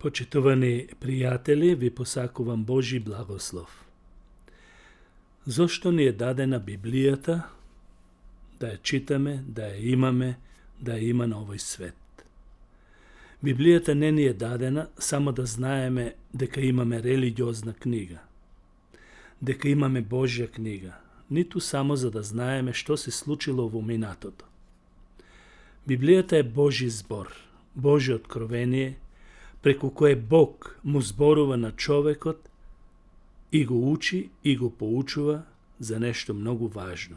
Почитувани пријатели, ви посакувам Божи благослов. Зошто ни е дадена Библијата, да ја читаме, да ја имаме, да ја има на овој свет? Библијата не ни е дадена само да знаеме дека имаме религиозна книга, дека имаме Божја книга, ниту само за да знаеме што се случило во минатото. Библијата е Божи збор, Божје откровение, преку кое Бог му зборува на човекот и го учи и го поучува за нешто многу важно.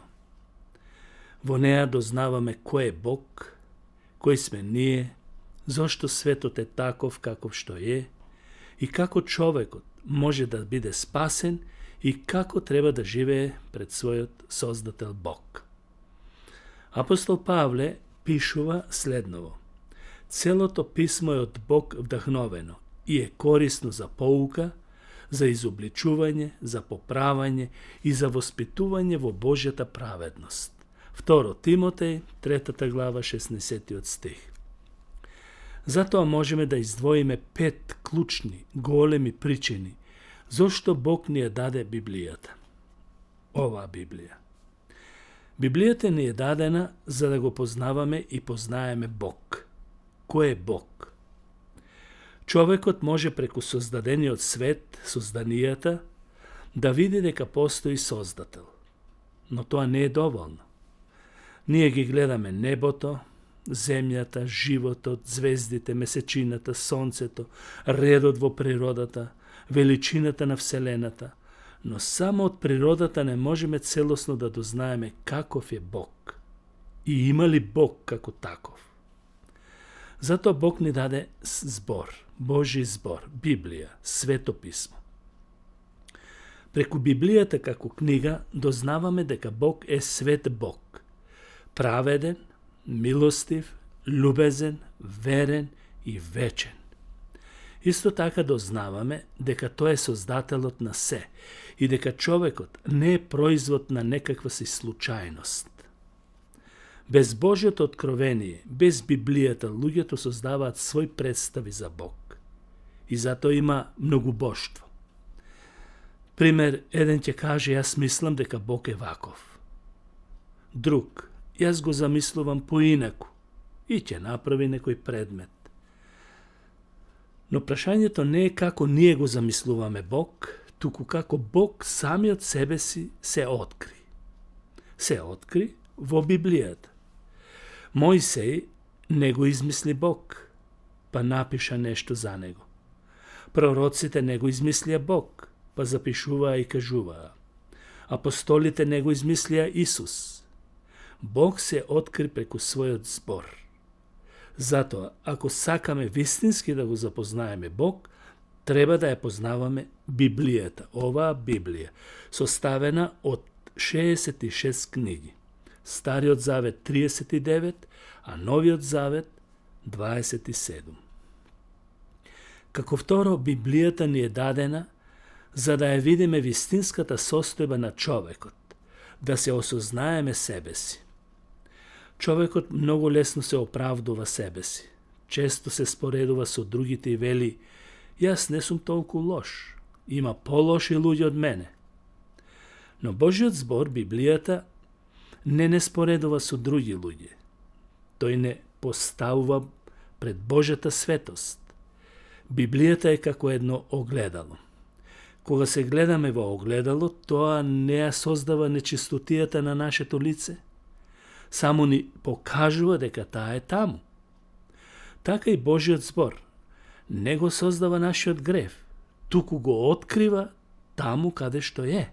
Во неа дознаваме кој е Бог, кој сме ние, зошто светот е таков каков што е и како човекот може да биде спасен и како треба да живее пред својот Создател Бог. Апостол Павле пишува следново: целото писмо е од Бог вдахновено и е корисно за поука, за изобличување, за поправање и за воспитување во Божјата праведност. 2 Тимотеј, 3 глава, 16 стих. Затоа можеме да издвоиме 5 клучни, големи причини зошто Бог ни ја даде Библијата. Оваа Библија. Библијата ни е дадена за да го познаваме и познаеме Бог. Кој е Бог? Човекот може преку создадениот свет, созданијата, да види дека постои Создател. Но тоа не е доволно. Ние ги гледаме небото, земјата, животот, звездите, месечината, сонцето, редот во природата, величината на Вселената, но само од природата не можеме целосно да дознаеме каков е Бог и има ли Бог како таков. Затоа Бог ни даде збор, Божи збор, Библија, Свето писмо. Преку Библијата како книга дознаваме дека Бог е свет Бог, праведен, милостив, љубезен, верен и вечен. Исто така дознаваме дека тој е создателот на се и дека човекот не е производ на некаква си случајност. Без Божјото откровение, без Библијата, луѓето создаваат свој представи за Бог. И затоа има многубоштво. Пример, еден ќе каже: јас мислам дека Бог е ваков. Друг: јас го замислувам поинаку, и ќе направи некој предмет. Но прашањето не е како ние го замислуваме Бог, туку како Бог самиот себе си се откри. Се откри во Библијата. Мојсеј не го измисли Бог, па напиша нешто за него. Пророците не го измислија Бог, па запишуваа и кажуваа. Апостолите не го измислија Исус. Бог се откри преку својот збор. Затоа, ако сакаме вистински да го запознаеме Бог, треба да ја познаваме Библијата, оваа Библија, составена од 66 книги. Стариот завет 39, а Новиот завет 27. Како второ, Библијата ни е дадена за да ја видиме вистинската состојба на човекот, да се осознаеме себе си. Човекот многу лесно се оправдува себе си. Често се споредува со другите и вели: јас не сум толку лош, има полоши луѓе од мене. Но Божјиот збор, Библијата, не споредува со други луѓе. Тој не поставува пред Божјата светост. Библијата е како едно огледало. Кога се гледаме во огледало, тоа не ја создава нечистотијата на нашето лице, само ни покажува дека таа е таму. Така и Божјиот збор не го создава нашиот грев, туку го открива таму каде што е.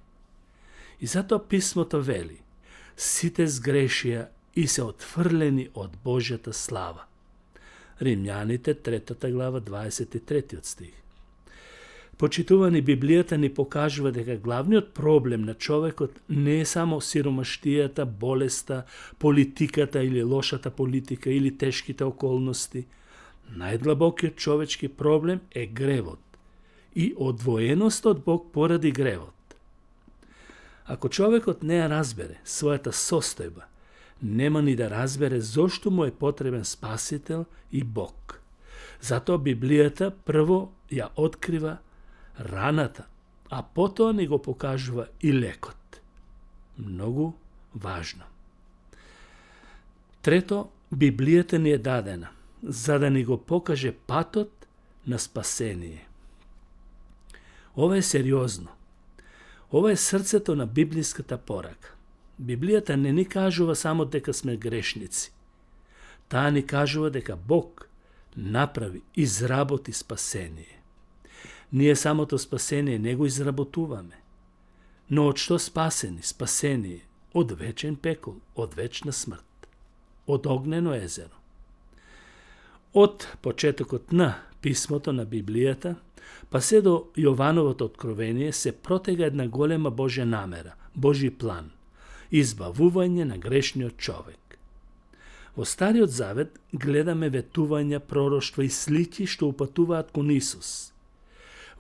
И затоа писмото вели: сите сгрешија и се отфрлени од Божјата слава. Римјаните 3 глава 23 стих. Почитувани, Библијата ни покажува дека главниот проблем на човекот не е само сиромаштијата, болеста, политиката или лошата политика или тешките околности. Најдлабокиот човечки проблем е гревот и одвоеност од Бог поради гревот. Ако човекот не ја разбере својата состојба, нема ни да разбере зошто му е потребен Спасител и Бог. Затоа Библијата прво ја открива раната, а потоа ни го покажува и лекот. Многу важно. Трето, Библијата ни е дадена за да ни го покаже патот на спасение. Ова е сериозно. Ова е срцето на библиската порака. Библијата не ни кажува само дека сме грешници. Таа ни кажува дека Бог направи, изработи спасение. Ние самото спасение не го изработуваме. Но од што спасени? Спасение од вечен пекол, од вечна смрт, од огнено езеро. Од почетокот на писмото на Библијата, па се до Јовановото откровение се протега една голема Божја намера, Божји план, избавување на грешниот човек. Во Стариот Завет гледаме ветувања, пророштва и слики што упатуваат кон Исус.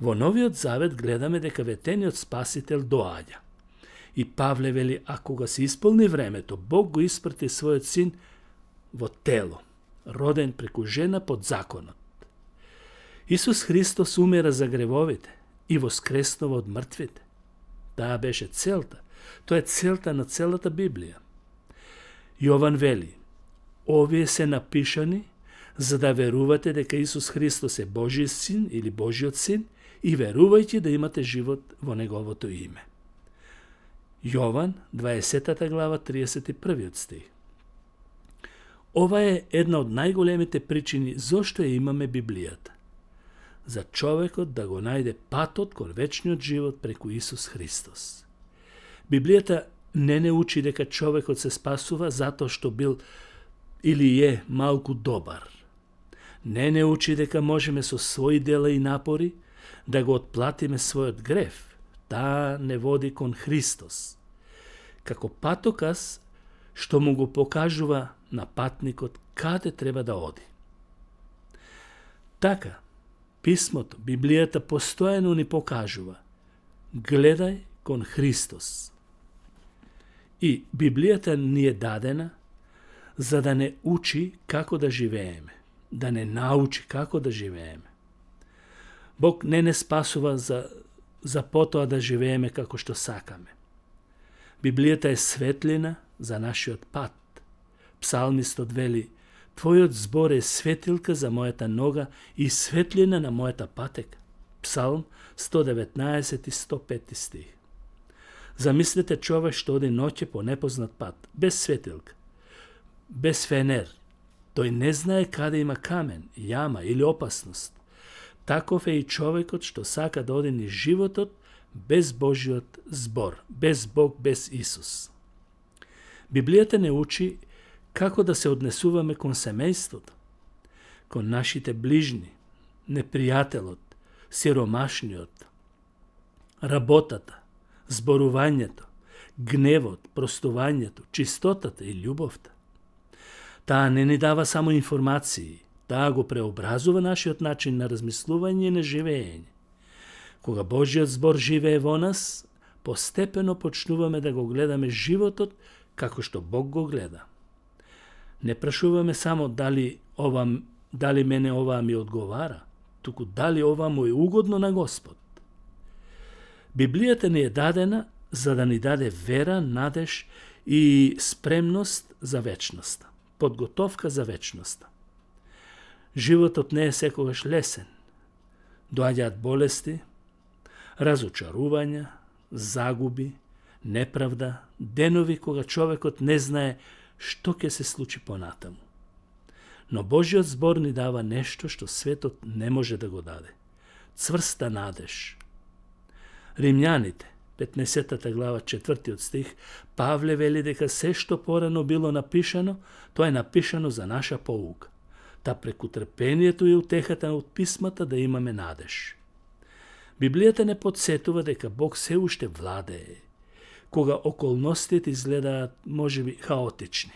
Во Новиот Завет гледаме дека ветениот Спасител доаѓа. И Павле вели, а кога се исполни времето, Бог го испрати својот син во тело, роден преку жена под законот. Исус Христос умера за гревовите и воскреснува од мртвите. Таа беше целта. Тоа е целта на целата Библија. Јован вели, овие се напишани за да верувате дека Исус Христос е Божиот син или Божиот син и верувајќи да имате живот во Неговото име. Јован, 20 глава, 31 стих. Ова е една од најголемите причини зошто ја имаме Библијата. За човекот да го најде патот кон вечниот живот преку Исус Христос. Библијата не учи дека човекот се спасува затоа што бил или е малку добар. Не учи дека можеме со своји дела и напори да го отплатиме својот грев. Таа не води кон Христос. Како патоказ што му го покажува на патникот каде треба да оди. Така, писмото, Библијата постојано ни покажува гледај кон Христос. И Библијата ни е дадена за да не учи како да живееме, да не научи како да живееме. Бог не спасува за потоа да живееме како што сакаме. Библијата е светлина за нашиот пат. Псалмистот вели, Твојот збор е светилка за мојата нога и светлина на мојата патека. Псалм 119 и 105 стих. Замислете човек што оди ноќе по непознат пат, без светилка, без фенер. Тој не знае каде има камен, јама или опасност. Таков е и човекот што сака да оди низ животот без Божиот збор, без Бог, без Исус. Библијата не учи како да се однесуваме кон семејството, кон нашите ближни, непријателот, сиромашниот, работата, зборувањето, гневот, простувањето, чистотата и љубовта. Таа не ни дава само информации, таа го преобразува нашиот начин на размислување и на живење. Кога Божиот збор живее во нас, постепено почнуваме да го гледаме животот како што Бог го гледа. Не прашуваме само дали мене ова ми одговара, туку дали ова му е угодно на Господ. Библијата ни е дадена за да ни даде вера, надеж и спремност за вечноста, подготовка за вечноста. Животот не е секогаш лесен. Доаѓаат болести, разочарувања, загуби, неправда, денови кога човекот не знае што ќе се случи понатаму. Но Божиот збор ни дава нешто што светот не може да го даде. Цврста надеж. Римјаните, 15 глава, 4 стих, Павле вели дека се што порано било напишано, тоа е напишано за наша поука. Та преку трпението и утехата од писмата да имаме надеж. Библијата не подсетува дека Бог се уште владее, кога околностите изгледаат можеби хаотични.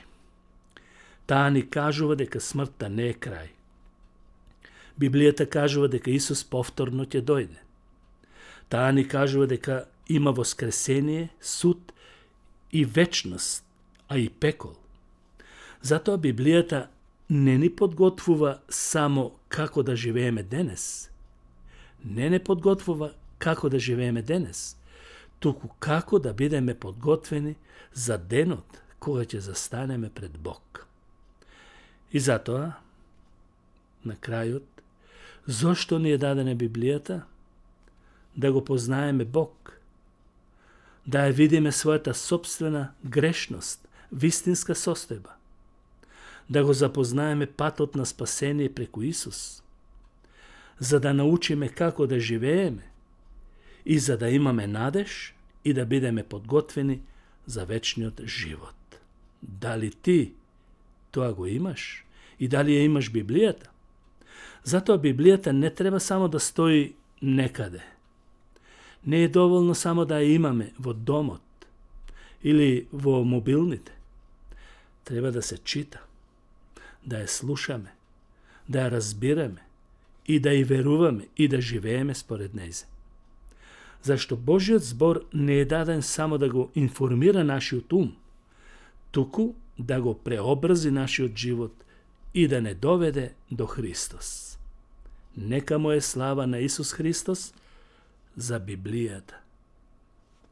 Таа ни кажува дека смртта не е крај. Библијата кажува дека Исус повторно ќе дојде. Таа ни кажува дека има воскресение, суд и вечност, а и пекол. Затоа Библијата не ни подготвува само како да живееме денес. Не подготвува како да живееме денес, туку како да бидеме подготвени за денот кога ќе застанеме пред Бог. И затоа, на крајот, зошто ни е дадена Библијата? Да го познаеме Бог, да ја видиме својата собствена грешност, вистинска состојба, да го запознаеме патот на спасение преку Исус, за да научиме како да живееме и за да имаме надеж и да бидеме подготвени за вечниот живот. Дали ти тоа го имаш и дали ја имаш Библијата? Затоа Библијата не треба само да стои некаде. Не е доволно само да ја имаме во домот или во мобилните. Треба да се чита, да ја слушаме, да ја разбираме и да ја веруваме и да живееме според нејзе. Зашто Божиот збор не е даден само да го информира нашиот ум, туку да го преобрази нашиот живот и да не доведе до Христос. Нека му е слава на Исус Христос за Библијата.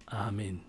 Амин.